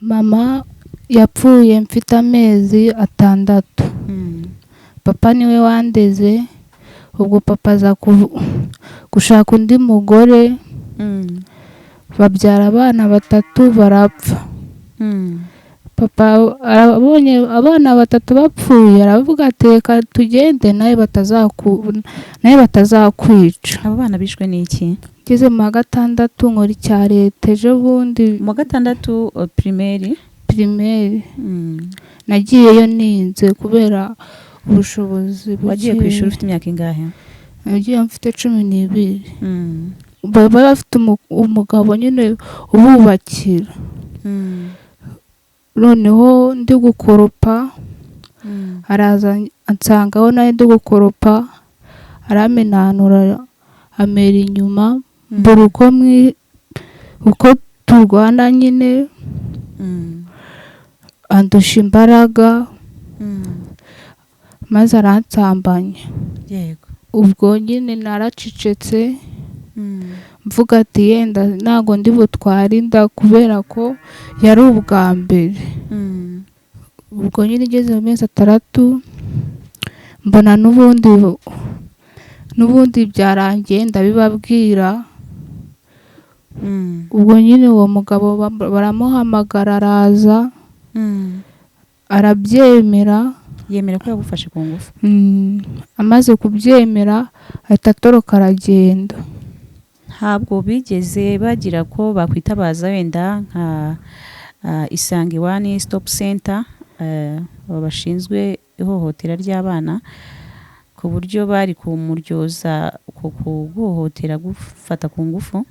Mama yapfuye mfite amezi 6. Papa niwe wandeze. Ubwo papa aza gushaka undi mugore, babyara abana 3 barapfa. Papa abonye abana 3 bapfuye, aravuga ati: "Reka tugende, nawe batazakwica." Abo bana bishwe n'iki? Ngeze mu wa 6 nkora icya leta ejo bundi. Mu wa 6 primaire? Primaire. Nagiyeyo ninze kubera ubushobozi buke. Wagiye ku ishuri ufite imyaka ingahe? Nagiye mfite 12. Baba bafite umugabo nyine ububakira. Noneho ndi gukoropa, araza ansangaho nawe ndi gukoropa, aramenanura, amera inyuma, mbura uko turwana nyine, andusha imbaraga, maze aransambanya. Ubwo nyine naracecetse, mvuga ati: "Yenda ntabwo ndi butware inda," kubera ko yari ubwa mbere. Ubwo nyine igeze mu mezi 6, mbona n'ubundi byarangiye, ndabibabwira. Ubwo nyine uwo mugabo baramuhamagara, araza, arabyemera. Yemera ko yagufashe ku ngufu? Amaze kubyemera ahita atoroka, aragenda. Ntabwo bigeze bagira ko bakwitabaza wenda nka Isange One Stop Center, aba bashinzwe ihohotera ry'abana, ku buryo bari kumuryoza ku kuguhohotera, gufata ku ngufu?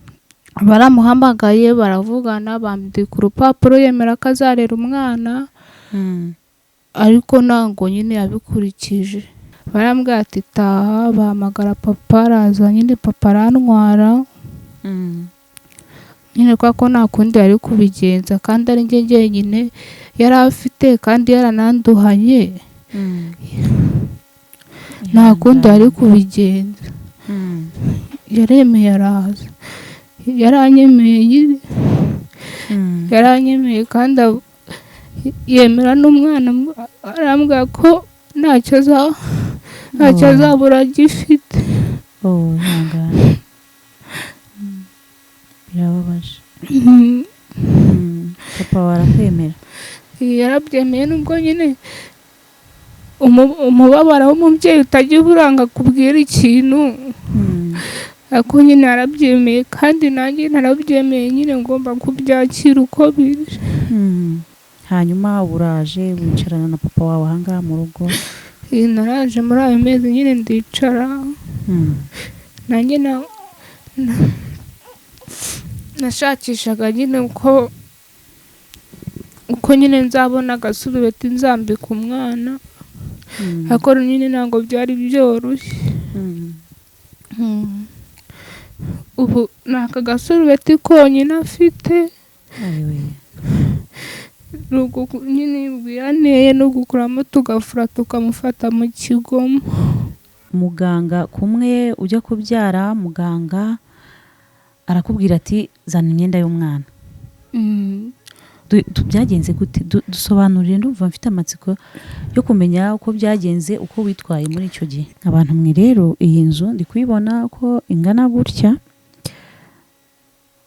Baramuhamagaye, baravugana, bandika urupapuro, yemera ko azarera umwana, ariko ntabwo nyine yabikurikije. Barambwira ati: "Taha." Bahamagara papa, araza nyine, papa arantwara nyine, kubera ko nta kundi yari kubigenza kandi ari njye njyenyine yari afite kandi yarananduhanye, nta kundi yari kubigenza. Yaremeye araza, yaranyemeye nyine, yaranyemeye kandi yemera n'umwana, arambwira ko ntacyo Oh. azabura agifite. Oh, ihangane. Birababaje. Papa wawe arakwemera? Yarabyemeye, nubwo nyine umubabaro w'umubyeyi utajya uburanga kubwira ikintu, ariko nyine yarabyemeye kandi nanjye narabyemeye nyine, ngomba kubyakira uko biri. Hanyuma uraje wicarana na papa wawe ahangaha mu rugo? Naraje muri ayo mezi nyine, ndicara. Nanjye nashakishaga nyine uko nyine nzabona agasurubeti nzambika umwana, ariko nyine ntabwo byari byoroshye. Ubu ni aka gasurubeti konyine afite. Ayiwe. Ni nyine biyanteye no gukuramo, tugafura, tukamufata mu kigoma. Muganga kumwe ujya kubyara, muganga arakubwira ati: "Zana imyenda y'umwana." Byagenze gute? Dusobanurire, ndumva mfite amatsiko yo kumenya uko byagenze, uko witwaye muri icyo gihe. Abantu mwe rero, iyi nzu ndi kuyibona ko ingana gutya,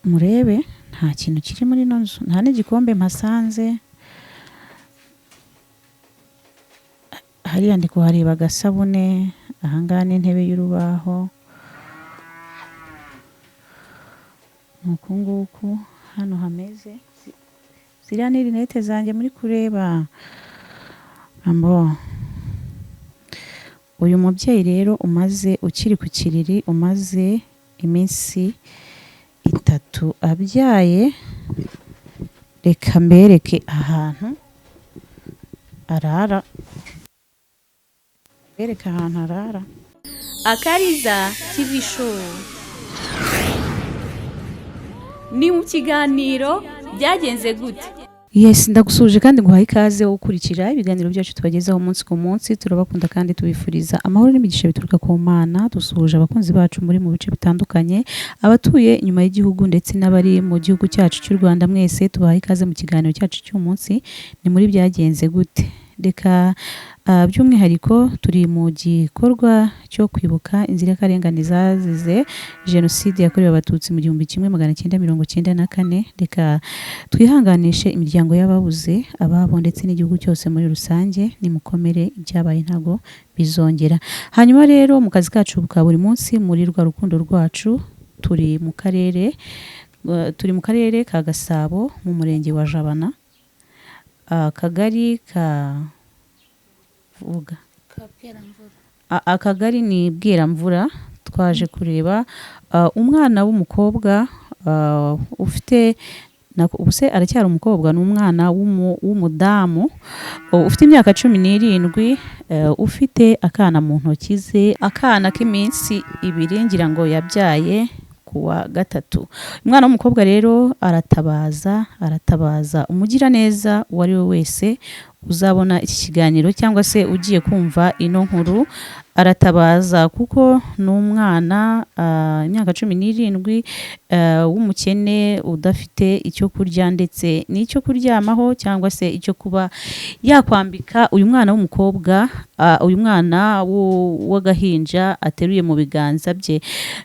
murebe, nta kintu kiri muri ino nzu, nta n'igikombe mpasanze. Hariya ndi kuhareba agasabune, ahangaha ni intebe y'urubaho, ni uku nguku hano hameze. Ziriya ni rinete zanjye muri kureba. Ambo uyu mubyeyi rero umaze ukiri ku kiriri, umaze iminsi 3 abyaye, reka mbereke ahantu arara, mbereke ahantu arara. Akariza TV Show ni mu kiganiro Byagenze Gute. Yes, ndagusuhuje kandi nguhaye ikaze wo gukurikira ibiganiro byacu tubagezaho umunsi ku munsi. Turabakunda kandi tubifuriza amahoro n'imigisha bituruka ku Mana. Dusuhuje abakunzi bacu muri mu bice bitandukanye, abatuye inyuma y'igihugu ndetse n'abari mu gihugu cyacu cy'u Rwanda. Mwese tubahaye ikaze mu kiganiro cyacu cy'umunsi, ni muri Byagenze Gute. Reka by'umwihariko turi mu gikorwa cyo kwibuka inzirakarengane zazize Jenoside yakorewe Abatutsi mu 1994. Reka twihanganishe imiryango y'ababuze ababo ndetse n'igihugu cyose muri rusange. Nimukomere, ibyabaye ntabwo bizongera. Hanyuma rero, mu kazi kacu ka buri munsi, muri rwa rukundo rwacu, turi mu karere ka Gasabo, mu murenge wa Jabana, akagari ka vuga akagari ni Bweramvura. Twaje kureba umwana w'umukobwa ufite, ubuse aracyari umukobwa, ni umwana w'umudamu ufite imyaka 17, ufite akana mu ntoki ze, akana k'iminsi 2, ngira ngo yabyaye ku wa gatatu. Umwana w'umukobwa rero aratabaza, aratabaza umugiraneza uwo ari we wese uzabona iki kiganiro cyangwa se ugiye kumva ino nkuru. Aratabaza kuko ni umwana, imyaka 17, w'umukene udafite icyo kurya ndetse n'icyo kuryamaho cyangwa se icyo kuba yakwambika uyu mwana w'umukobwa, uyu mwana w'agahinja ateruye mu biganza bye.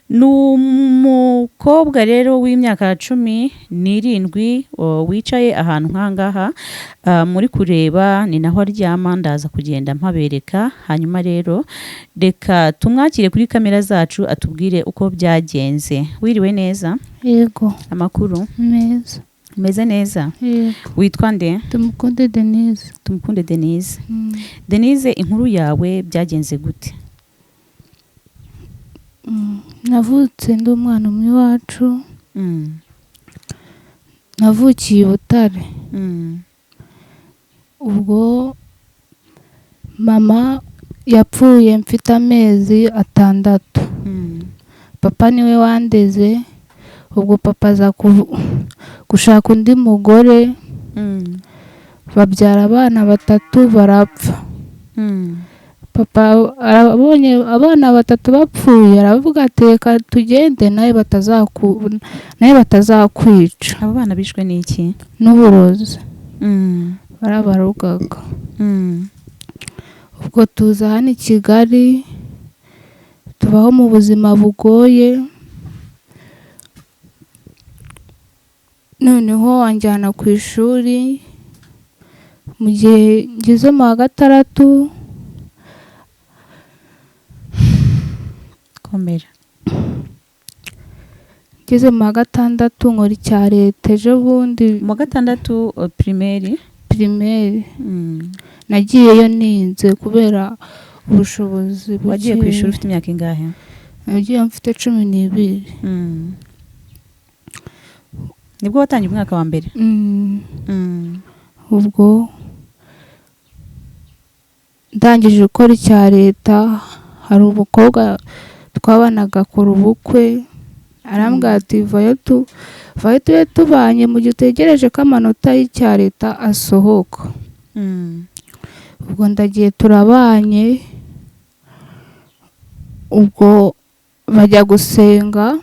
Ni umukobwa rero w'imyaka 17 wicaye ahantu nk'ahangaha muri kureba, ni naho aryama. Ndaza kugenda mpabereka. Hanyuma rero reka tumwakire kuri kamera zacu, atubwire uko byagenze. Wiriwe neza? Yego. Amakuru? Meza. Umeze neza? Yego. Witwa nde? Tumukunde Denise. Tumukunde Denise. Denise, inkuru yawe byagenze gute? Navutse ndi umwana umwe iwacu. Navukiye i Butare. Ubwo mama yapfuye mfite amezi 6. Papa niwe wandeze. Ubwo papa aza gushaka undi mugore, babyara abana batatu barapfa. Papa abonye abana batatu bapfuye, aravuga ati: "Reka tugende nawe batazakwica." Abo bana bishwe n'iki? N'uburozi, barabarogaga. Ubwo tuza hano i Kigali, tubaho mu buzima bugoye. Noneho anjyana ku ishuri. Mu gihe ngeze mu wa gatandatu, Komera. Ngeze mu wa gatandatu nkora icya leta ejo bundi. Mu wa gatandatu primaire? Primaire. Nagiyeyo ninze kubera ubushobozi buke. Wagiye ku ishuri ufite imyaka ingahe? Nagiye mfite 12. Nibwo watangiye umwaka wa mbere? Mm. Ubwo ndangije gukora icya leta, hari umukobwa twabanaga akora ubukwe, arambwira ati: "Vayo tube tubanye mu gihe utegereje ko amanota y'icya leta asohoka." Ubwo ndagiye, turabanye. Ubwo bajya gusenga.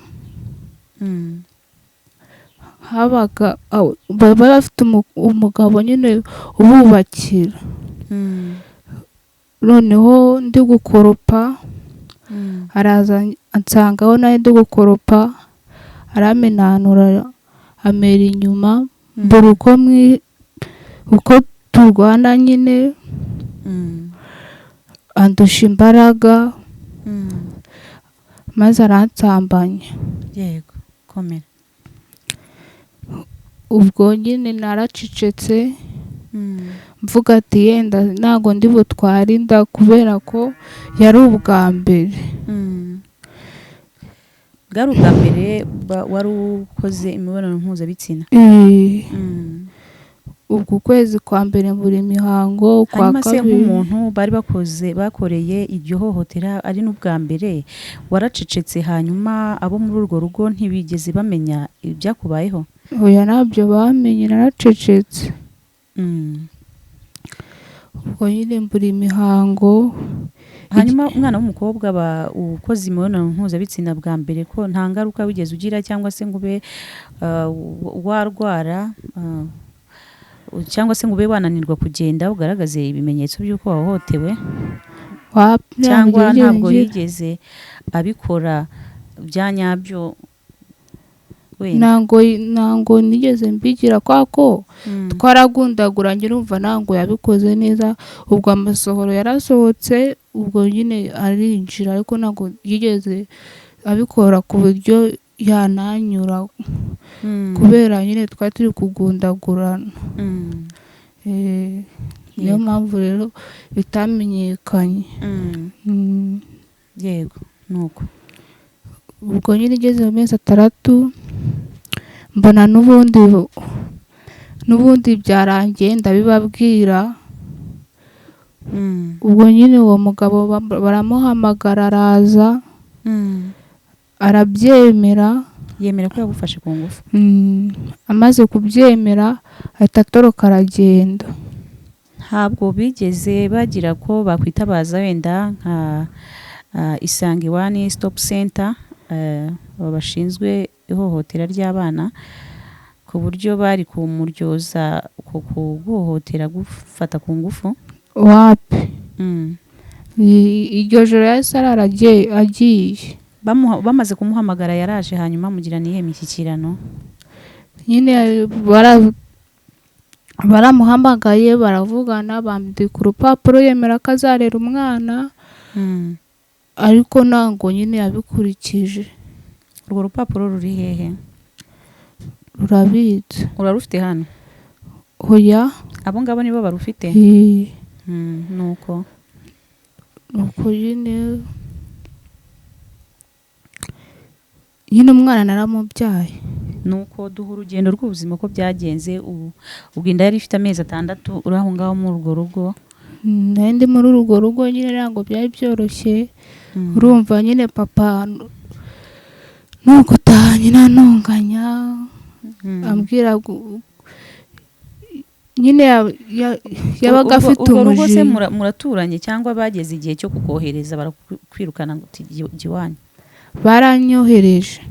Habaga baba bafite umugabo nyine ububakira. Noneho ndi gukoropa, araza ansangaho nawe ndi gukoropa, aramenanura, amera inyuma, mbura uko turwana nyine. Andusha imbaraga, maze aransambanya. Yego, komera. Ubwo nyine naracecetse, mvuga ati yenda ntabwo ndi butware inda kubera ko yari ubwa mbere. Bwari ubwa mbere wari ukoze imibonano mpuzabitsina? Eh, ubwo ukwezi kwa mbere buri mihango, ukwa Hanyuma se kabiri. nk'umuntu bari bakoze, bakoreye iryo hohotera ari n'ubwa mbere, waracecetse, hanyuma abo muri urwo rugo ntibigeze bamenya ibyakubayeho? Oya, ntabyo bamenye, naracecetse. Ubwo nyine mbura imihango. Hanyuma umwana w'umukobwa ukoze imibonano mpuzabitsina bwa mbere, ko nta ngaruka wigeze ugira cyangwa se ngo ube warwara, cyangwa se ngo ube wananirwa kugenda ugaragaze ibimenyetso by'uko wahohotewe, cyangwa ntabwo yigeze abikora bya nyabyo wenda? Ntango nigeze mbigira kwa ko twaragundaguranye, urumva ntango yabikoze neza. Ubwo amasohoro yarasohotse, ubwo nyine arinjira, ariko ntabwo yigeze abikora ku buryo yananyura, kubera nyine twari turi kugundagurana. Niyo mpamvu rero bitamenyekanye. Yego, nuko ubwo nyine igeze mu mezi 6 mbona n'ubundi byarangiye, ndabibabwira. Ubwo nyine uwo mugabo baramuhamagara araza, arabyemera. Yemera ko yagufashe ku ngufu? Amaze kubyemera ahita atoroka aragenda. Ntabwo bigeze bagira ko bakwitabaza wenda nka Isange One Stop Center, bashinzwe ihohotera ry'abana, ku buryo bari kumuryoza ku kuguhohotera, gufata ku ngufu? Wapi. Iryo joro yahise arara agiye. Bamaze kumuhamagara yaraje, hanyuma mugirana iyihe mishyikirano? Nyine baramuhamagaye baravugana, bandika urupapuro yemera ko azarera umwana, ariko ntabwo nyine yabikurikije. Urwo rupapuro ruri hehe? Rurabitse. Urarufite hano? Oya. Abo ngabo nibo barufite? Nuko nuko nyine umwana naramubyaye. Nuko duha urugendo rw'ubuzima ko byagenze. Ubwo inda yari ifite amezi 6, uri aho ngaho muri urwo rugo? Nari ndi muri urwo rugo nyine, ntabwo byari byoroshye. Urumva nyine papa nuko utaha nyine antonganya, ambwira nyine yabaga afite umujinya. Urwo rugo se muraturanye cyangwa bageze igihe cyo kukohereza barakwirukana ngo jya iwanyu? Baranyohereje,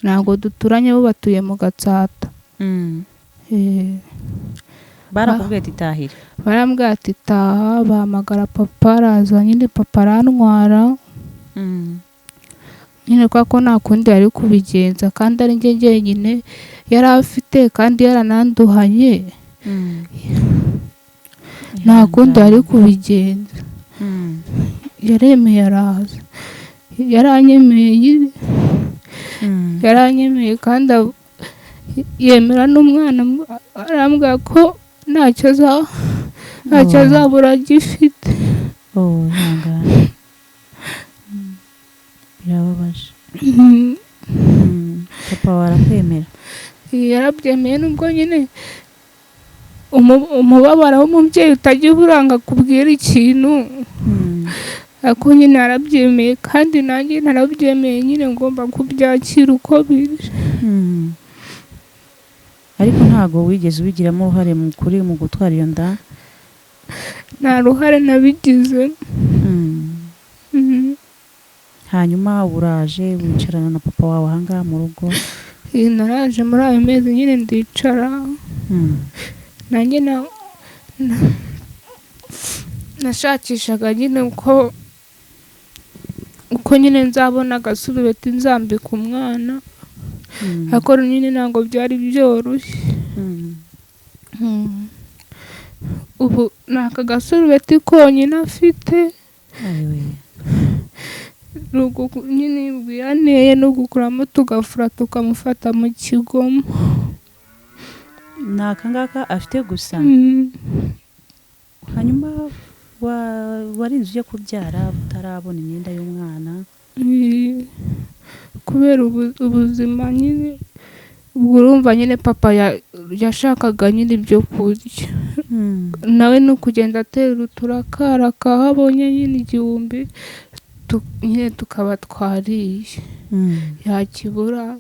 ntabwo duturanye, bo batuye mu Gatsata. Barakubwiye ati tahira? Barambwira ati taha, bahamagara papa araza nyine, papa arantwara nyine kubera ko nta kundi yari kubigenza, kandi ari njye njyenyine yari afite, kandi yarananduhanye, nta kundi yari kubigenza. Yaremeye araza, yaranyemeye nyine, yaranyemeye kandi yemera n'umwana, arambwira ko ntacyo azabura agifite. Birababaje. Papa warakwemera? Yarabyemeye, nubwo nyine umubabaro w'umubyeyi utajya uburanga kubwira ikintu, ariko nyine yarabyemeye, kandi nanjye narabyemeye nyine, ngomba kubyakira uko biri. Ariko ntago wigeze ubigiramo uruhare mu gutwara iyo nda? Nta ruhare nabigize. Hanyuma uraje wicarana na papa wawe ahangaha mu rugo? Naraje muri ayo mezi nyine ndicara, nanjye nashakishaga nyine uko nyine nzabona agasurubeti nzambika umwana, ariko nyine ntabwo byari byoroshye. Ubu ni aka gasurubeti konyine afite, nyine yaneye no gukuramo tugafura tukamufata mu kigomo. Ni aka ngaka afite gusa? Hanyuma warinze ujya kubyara utarabona imyenda y'umwana? Kubera ubuzima nyine, ubwo urumva nyine papa yashakaga nyine ibyo kurya, nawe ni ukugenda atera uturakara akahabonye nyine 1000 nyine tukaba twariye, yakibura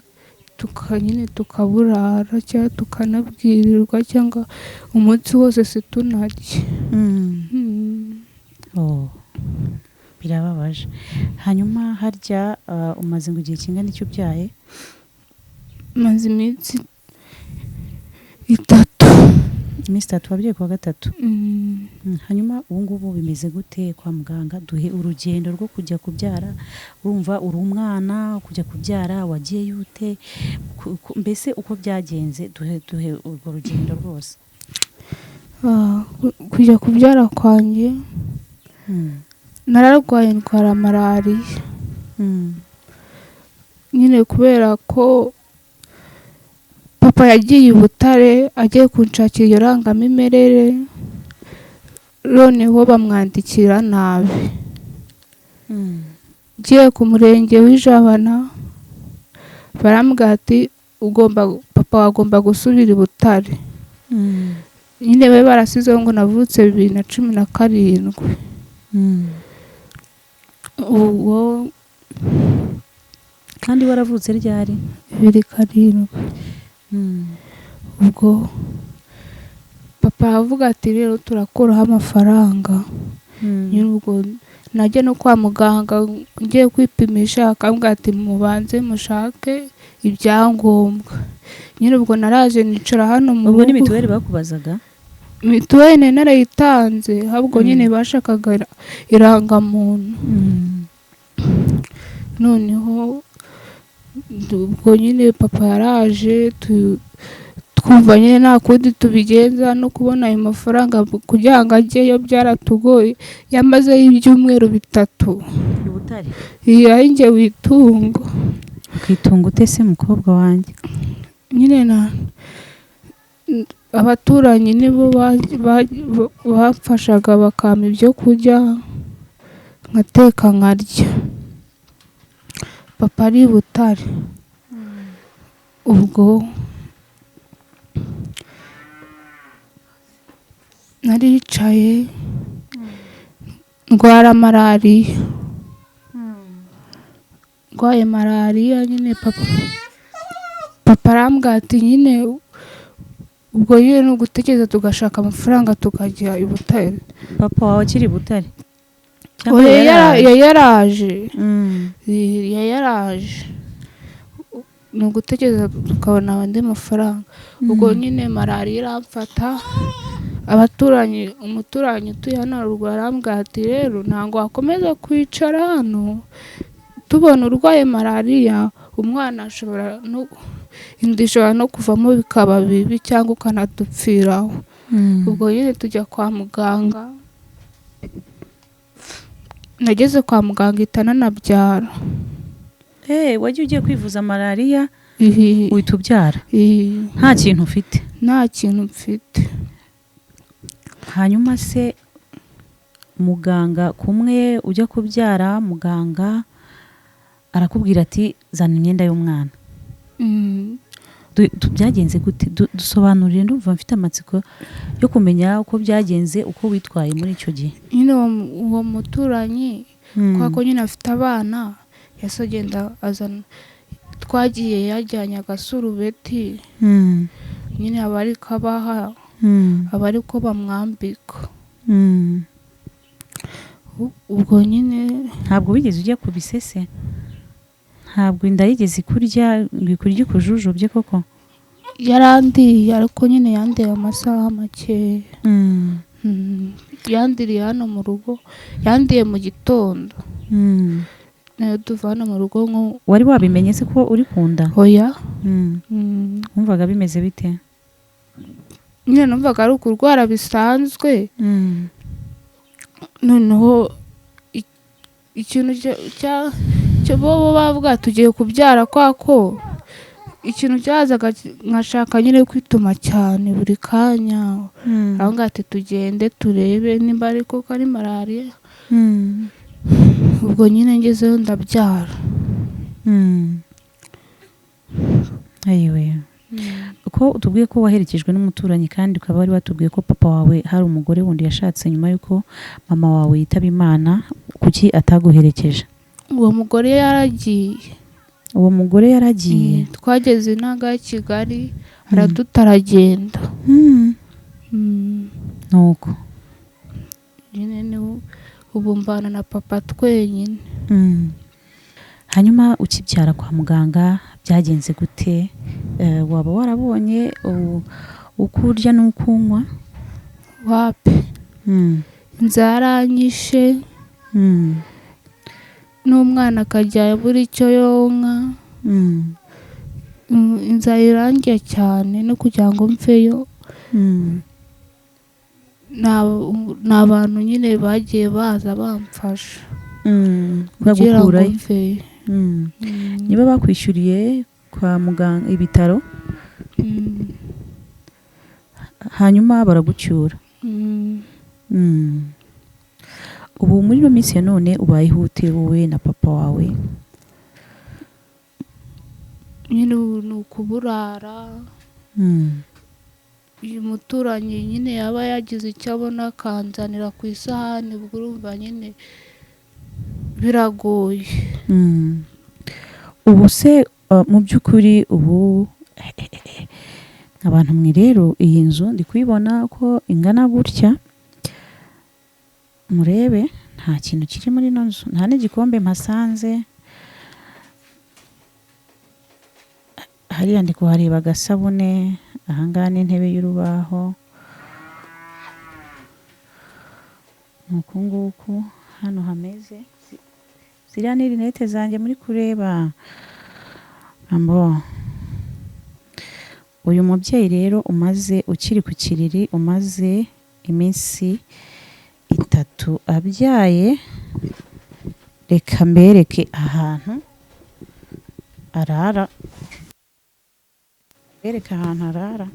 Nyine tukaburara cyangwa tukanabwirirwa cyangwa umunsi wose situnarye. Oh, birababaje. Hanyuma harya umaze ngo igihe kingana icyo ubyaye? Maze iminsi 3. Iminsi 3, wabyaye kuwa gatatu. Hanyuma ubu ngubu bimeze gute kwa muganga? Duhe urugendo rwo kujya kubyara. Urumva uri umwana, kujya kubyara wagiye ute? Mbese uko byagenze, duhe urwo rugendo rwose. Kujya kubyara kwanjye, nararwaye ndwara malariya. Nyine kubera ko papa yagiye i Butare agiye kunshakira iyo rangamimerere, noneho bamwandikira nabi. Ngiye ku murenge w'Ijabana barambwira ati ugomba papa wagomba gusubira i Butare. Nyine bari barasizeho ngo navutse 2017. Ubwo Kandi waravutse ryari? 2007. Ubwo papa aravuga ati rero turakuraho amafaranga. Nyine ubwo najya no kwa muganga ngiye kwipimisha akambwira ati mubanze mushake ibyangombwa. Nyine ubwo naraje nicara hano mu Ubwo ni rugo. mituweli bakubazaga? Mituweli nari narayitanze, ahubwo nyine bashakaga irangamuntu. Noneho ubwo nyine papa yaraje, twumva nyine nta kundi tubigenza, no kubona ayo mafaranga kugira ngo ajyeyo byaratugoye. Yamazeyo ibyumweru 3. I Butare? Iyo ari njye witunga. Ukitunga ute se mukobwa wanjye? Nyine na abaturanyi nibo bamfashaga, bakampa ibyo kurya nkateka nkarya. Papa ari i Butare. Ubwo naricaye ndwara malariya. Ndwaye malariya nyine papa arambwira ati nyine ubwo nyine ni ugutekereza tugashaka amafaranga tukajya i Butare. Papa wawe akiri i Butare? Cyangwa Oya, yaraje? yaraje. Yaraje. Ni ugutekereza tukabona andi mafaranga. Ubwo nyine malariya iramfata, abaturanyi, umuturanyi utuye hano haruguru arambwira ati rero ntabwo wakomeza kwicara hano tubona urwaye malariya, umwana ashobora no inda ishobora no kuvamo bikaba bibi cyangwa ukanadupfiraho. Ubwo nyine tujya kwa muganga, nageze kwa muganga ihita nanabyara. Wagiye ugiye kwivuza malariya Ihi, uhita ubyara? Ihi. Nta kintu ufite? Nta kintu mfite. Hanyuma se muganga kumwe ujya kubyara, muganga arakubwira ati zana imyenda y'umwana. Byagenze gute? Dusobanurire, ndumva mfite amatsiko yo kumenya uko byagenze, uko witwaye muri icyo gihe. Nyine uwo muturanyi kubera ko nyine afite abana, yahise agenda azana, twagiye yajyanye agasurubeti. Nyine aba ari ko abaha, aba ari ko bamwambika. Ubwo nyine Ntabwo wigeze ujya ku bisese? Ntabwo inda yigeze ikurya ngo ikurye ikujujubye koko? Yarandiye, ariko nyine yandiye amasaha makeya. Yandiriye hano mu rugo, yandiye mu gitondo. Nayo tuva hano mu rugo nko Wari wabimenye se ko uri ku nda? Oya. Wumvaga bimeze bite? Nyine numvaga ari ukurwara bisanzwe. Noneho ikintu cyo bo bavuga tugiye kubyara, kwa ko ikintu cyazaga nkashaka nyine kwituma cyane buri kanya. Aho ngaho ati tugende turebe nimba ari koko ari malariya. Ubwo nyine ngezeyo ndabyara. Ayiwe, ko utubwiye ko waherekejwe n'umuturanyi kandi ukaba wari watubwiye ko papa wawe hari umugore wundi yashatse nyuma y'uko mama wawe yitaba Imana, kuki ataguherekeje? Uwo mugore yaragiye. Uwo mugore yaragiye. Twageze intanga ya Kigali aradutaragenda. Nuko nyine ni ubu mbana na papa twenyine. Hanyuma ukibyara kwa muganga byagenze gute? Waba warabonye uko urya n'uko unywa? Wapi, inzara nyishe, n'umwana akajya abura icyo yonka. Inzara irangiye cyane, no kugira ngo mveyo ni abantu nyine bagiye baza bamfasha kugira ngo mveyo. Niba bakwishyuriye kwa muganga ibitaro, hanyuma baragucyura. Ubu muri ino minsi ya none ubayeho ute wowe na papa wawe? Nyine ni ukuburara. Uyu muturanyi nyine yaba yagize icyo abona akanzanira ku isahani, ubwo urumva nyine biragoye. Ubu se mu by'ukuri ubu abantu mwe rero iyi nzu ndi kuyibona ko ingana gutya, murebe nta kintu kiri muri ino nzu, nta n'igikombe mpasanze. Hariya ndi kuhareba agasabune, ahangaha ni intebe y'urubaho, nuku nguku hano hameze. Ziriya ni rinete zanjye muri kureba. Ambo uyu mubyeyi rero umaze ukiri ku kiriri, umaze iminsi 3 abyaye, reka mbereke ahantu arara. Bereka ahantu arara.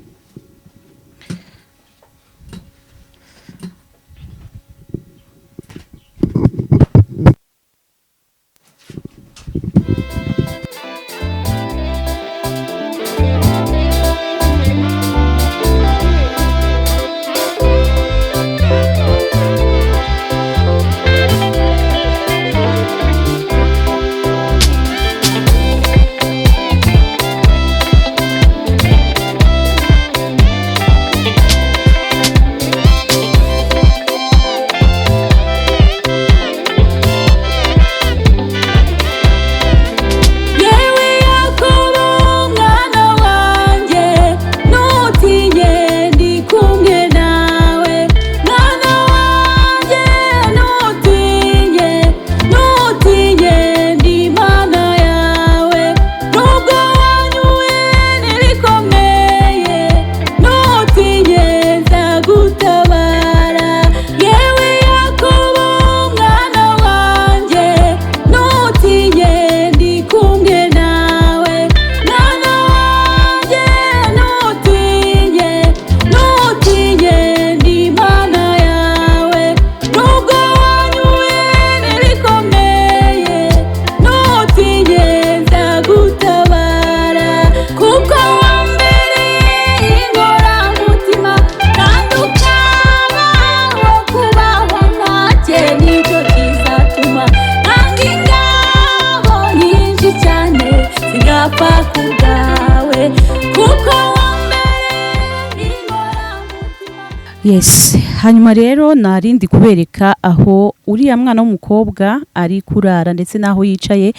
Yes, hanyuma rero narindi kubereka aho uriya mwana w'umukobwa ari kurara ndetse naho yicaye.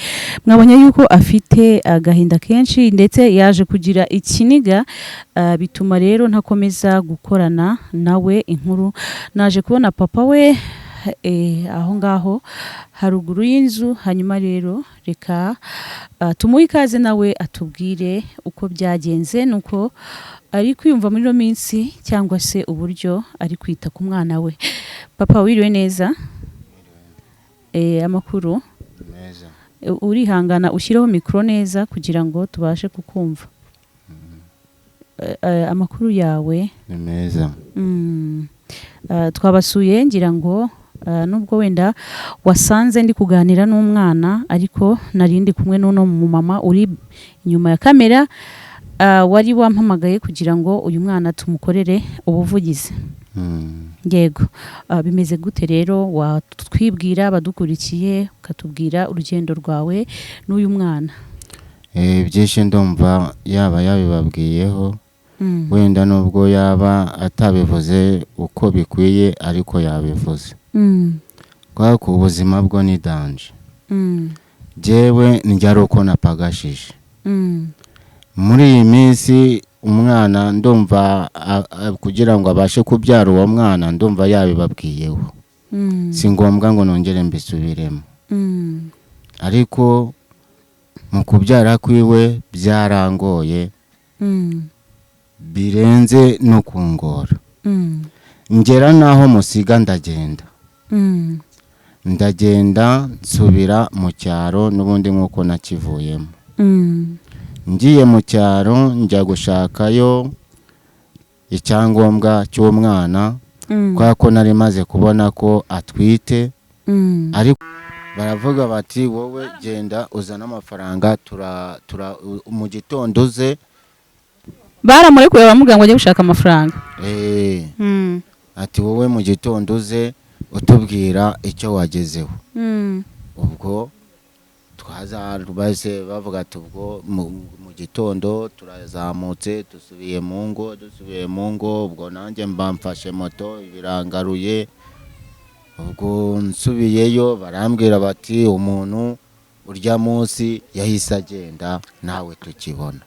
Mwabonye yuko afite agahinda kenshi ndetse yaje kugira ikiniga, bituma rero ntakomeza gukorana nawe inkuru. Naje kubona papa we aho ngaho haruguru y'inzu. Hanyuma rero reka tumuhe ikaze nawe atubwire uko byagenze nuko ari kwiyumva muri no minsi cyangwa se uburyo ari kwita ku mwana we. Papa wiriwe neza? Amakuru meza. Urihangana ushyireho mikro neza kugira ngo tubashe kukumva. Amakuru yawe ni meza. Twabasuye ngira ngo nubwo wenda wasanze ndi kuganira n'umwana, ariko narindi kumwe n'uno mumama uri inyuma ya kamera, wari wampamagaye kugira ngo uyu mwana tumukorere ubuvugizi. Yego, bimeze gute rero? Watwibwira abadukurikiye ukatubwira urugendo rwawe n'uyu mwana. Byinshi ndumva yaba yabibabwiyeho, wenda nubwo yaba atabivuze uko bikwiye ariko yabivuze. Kubera ko ubuzima bwo ni danger. Jyewe njya ari uko napagashije. Muri iyi minsi umwana ndumva kugira ngo abashe kubyara uwo mwana ndumva yabibabwiyeho. Si ngombwa ngo nongere mbisubiremo. Ariko mu kubyara kwiwe byarangoye birenze no kungora. Ngera naho musiga ndagenda. Ndagenda nsubira mu cyaro n'ubundi nk'uko nakivuyemo. Ngiye mu cyaro njya gushakayo icyangombwa cy'umwana, kubera ko nari maze kubona ko atwite. Ariko baravuga bati wowe genda uzane amafaranga tura mu gitondo uze. Baramurekuye baramubwira ngo ajye gushaka amafaranga. Ati wowe mu gitondo uze utubwira icyo wagezeho. Ubwo bahise bavuga ati ubwo mu gitondo turazamutse dusubiye mu ngo, ubwo nanjye mba mfashe moto birangaruye. Ubwo nsubiyeyo barambwira bati umuntu urya munsi yahise agenda nawe tukibona.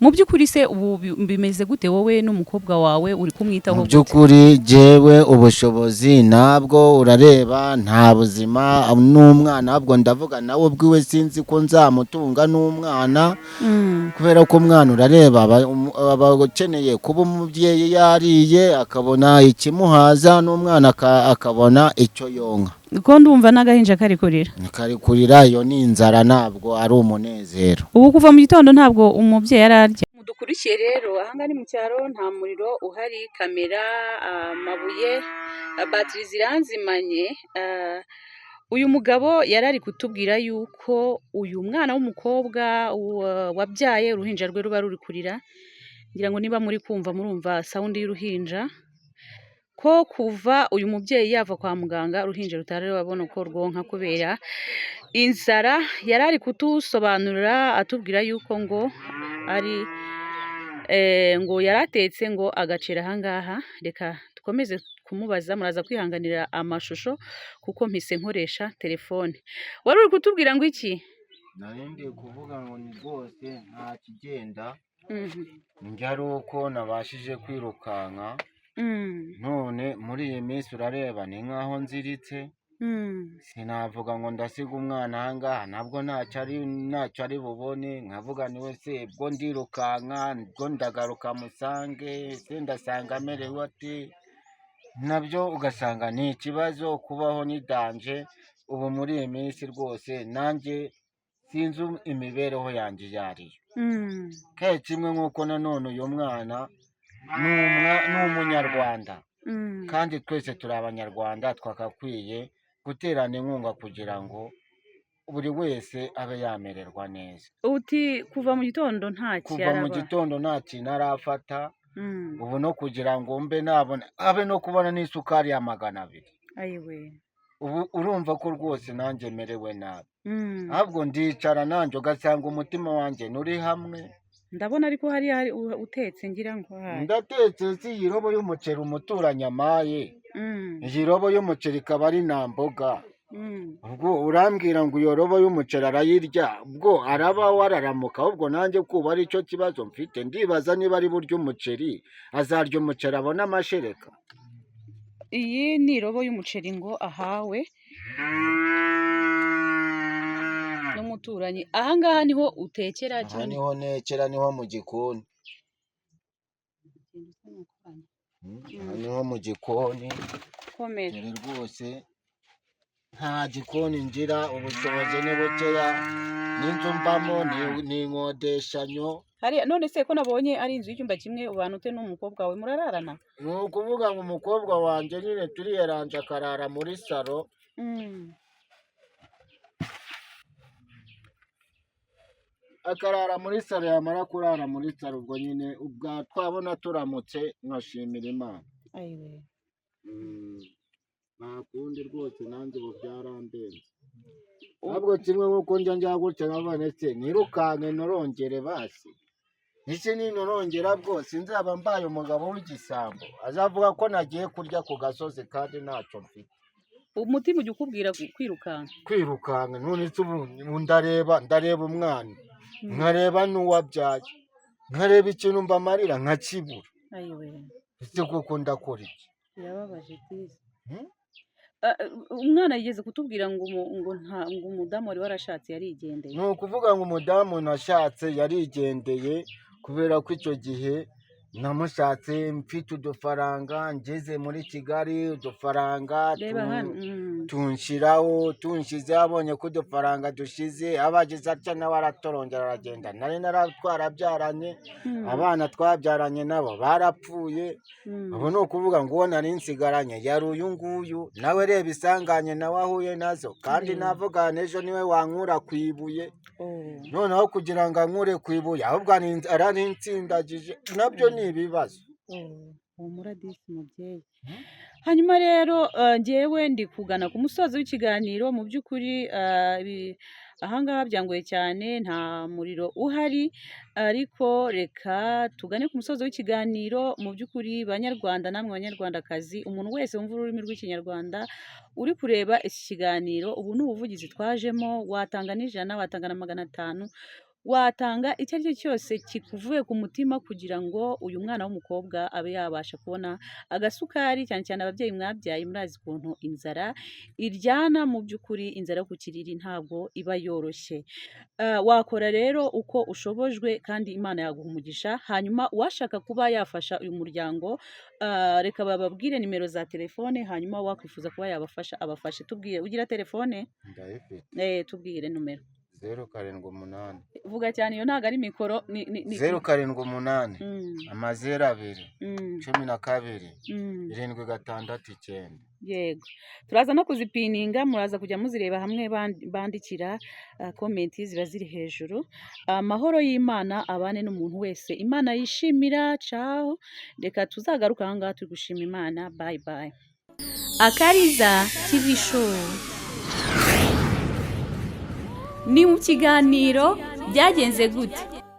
Mu by'ukuri se ubu bimeze gute wowe n'umukobwa wawe uri kumwitaho? Mu by'ukuri jewe ubushobozi ntabwo, urareba nta buzima n'umwana, ahubwo ndavuga nawe ubwiwe sinzi ko nzamutunga n'umwana. Kubera ko umwana urareba aba akeneye kuba umubyeyi yariye akabona ikimuhaza n'umwana akabona icyo yonka. Ko ndumva n'agahinja kari kurira. Kari kurira, iyo ni inzara ntabwo ari umunezero. Ubu kuva mu gitondo ntabwo umubyeyi ararya. Mudukurikiye rero ahangaha ni mu cyaro, nta muriro uhari, kamera, amabuye, batiri ziranzimanye. Uyu mugabo yari ari kutubwira yuko uyu mwana w'umukobwa wabyaye uruhinja rwe ruba ruri kurira, ngira ngo niba muri kumva murumva sound y'uruhinja, ko kuva uyu mubyeyi yava kwa muganga uruhinja rutari rwabona uko rwonka kubera inzara. Yari ari kutusobanurira atubwira yuko ngo ari ngo yaratetse ngo agacira ahangaha. Reka dukomeze kumubaza, muraza kwihanganira amashusho kuko mpise nkoresha telefone. Wari uri kutubwira ngo iki? Nari ndi kuvuga ngo ni rwose nta kigenda, njya ari uko nabashije kwirukanka. None muri iyi minsi urareba ni nkaho nziritse. Sinavuga ngo ndasiga umwana ahangaha, nabwo ntacyo ari bubone. Nkavuga niwe se bwo ndirukanka, bwo ndagaruka musange, se ndasanga amerewe ate? Nabyo ugasanga ni ikibazo, kubaho ni danger. Ubu muri iyi minsi rwose nanjye sinzi imibereho yanjye iyo ariyo. Kandi kimwe nk'uko nanone uyu mwana ni umunyarwanda, kandi twese turi abanyarwanda, twakakwiye guterana inkunga kugira ngo buri wese abe yamererwa neza. Uti kuva mu gitondo nta Kuva mu gitondo nta kintu arafata. Ubu no kugira ngo mbe nabona abe no kubona n'isukari ya 200. Ayiwe. Ubu urumva ko rwose nanjye merewe nabi. Ahubwo ndicara nanjye ugasanga umutima wanjye nturi hamwe. Ndabona ariko hariya hari utetse ngira ngo hari. Ndatetse si iyi robo y'umuceri umuturanyi amaye. Iyi robo y'umuceri ikaba ari nta mboga. Ubwo urambwira ngo iyo robo y'umuceri arayirya, ubwo araba wararamuka. Ahubwo nanjye kuba ari cyo kibazo mfite, ndibaza niba ari burya umuceri azarya umuceri abona amashereka. Iyi ni irobo y'umuceri ngo ahawe n'umuturanyi. Ahangaha niho utekera? Aha niho ntekera, niho mu gikoni. Aha niho mu gikoni. Komera. Dore rwose nta gikoni ngira, ubushobozi ni bukeya, n'inzu mbamo ni inkodeshanyo. Hariya none se ko nabonye ari inzu y'icyumba kimwe, ubana ute n'umukobwa wawe, murararana? Ni ukuvuga ngo umukobwa wanjye nyine turiyeranje akarara muri salo. Akarara muri salo, yamara kurara muri salo ubwo nyine ubwa twabona turamutse nkashimira Imana. Ayiwe. Nta kundi rwose nanjye ubu byarandenze. Ntabwo kimwe nk'uko njya njya gutya nkabona se nirukanke norongere basi. Ese ninorongera bwose nzaba mbaye umugabo w'igisambo azavuga ko nagiye kurya ku gasozi kandi ntacyo mfite. Umutima ujya ukubwira kwirukanka? Kwirukanka. None se ubu ndareba umwana, nkareba n'uwabyaye, nkareba ikintu mbamarira nkakibura. Ayiwe! Ese koko ndakora iki? Birababaje disi. Hmm? Umwana yigeze kutubwira ngo ngo nta ngo umudamu wari warashatse yarigendeye. Ni ukuvuga ngo umudamu nashatse yarigendeye kubera ko icyo gihe namushatse mfite udufaranga, ngeze muri Kigali udufaranga Reba hano. tunshiraho, tunshyizeho, abonye ko udufaranga dushize abagize atya nawe aratorongera aragenda. Nari twarabyaranye, abana twabyaranye nabo barapfuye. Ubu ni ukuvuga ngo uwo nari nsigaranye yari uyu nguyu, nawe reba isanganye nawe ahuye nazo kandi navuga ejo niwe wankura ku ibuye. Oh. Noneho kugira ngo ankure ku ibuye ahubwo ararintsindagije, nabyo ni ibibazo. Oh, humura disi mubyeyi. Hanyuma rero njyewe ndi kugana ku musozo w'ikiganiro. Mu by'ukuri ahangaha byangoye cyane, nta muriro uhari, ariko reka tugane ku musozo w'ikiganiro. Mu by'ukuri banyarwanda namwe banyarwandakazi, umuntu wese wumva ururimi rw'Ikinyarwanda uri kureba iki kiganiro, ubu ni ubuvugizi twajemo. Watanga n'ijana, watanga na 500, watanga icyo ari cyo cyose kikuvuye ku mutima kugira ngo uyu mwana w'umukobwa abe yabasha kubona agasukari. Cyane cyane ababyeyi mwabyaye murazi ukuntu inzara iryana. Mu by'ukuri inzara yo ku kiriri ntabwo iba yoroshye. Wakora rero uko ushobojwe kandi Imana yaguha umugisha. Hanyuma uwashaka kuba yafasha uyu muryango, reka bababwire nimero za telefone, hanyuma wakwifuza kuba yabafasha abafashe. Tubwire, ugira telefone? Ndayifite. Tubwire nomero. 078. Vuga cyane, iyo ntabwo ari mikoro ni 078, 00, 12, 769. Yego, turaza no kuzipininga, muraza kujya muzireba hamwe bandikira comment ziba ziri hejuru. Amahoro y'Imana abane n'umuntu wese Imana yishimira. Ciao, reka tuzagaruka aha ngaha turi gushima Imana. Bye bye. Akariza TV Show ni mu kiganiro Byagenze Gute.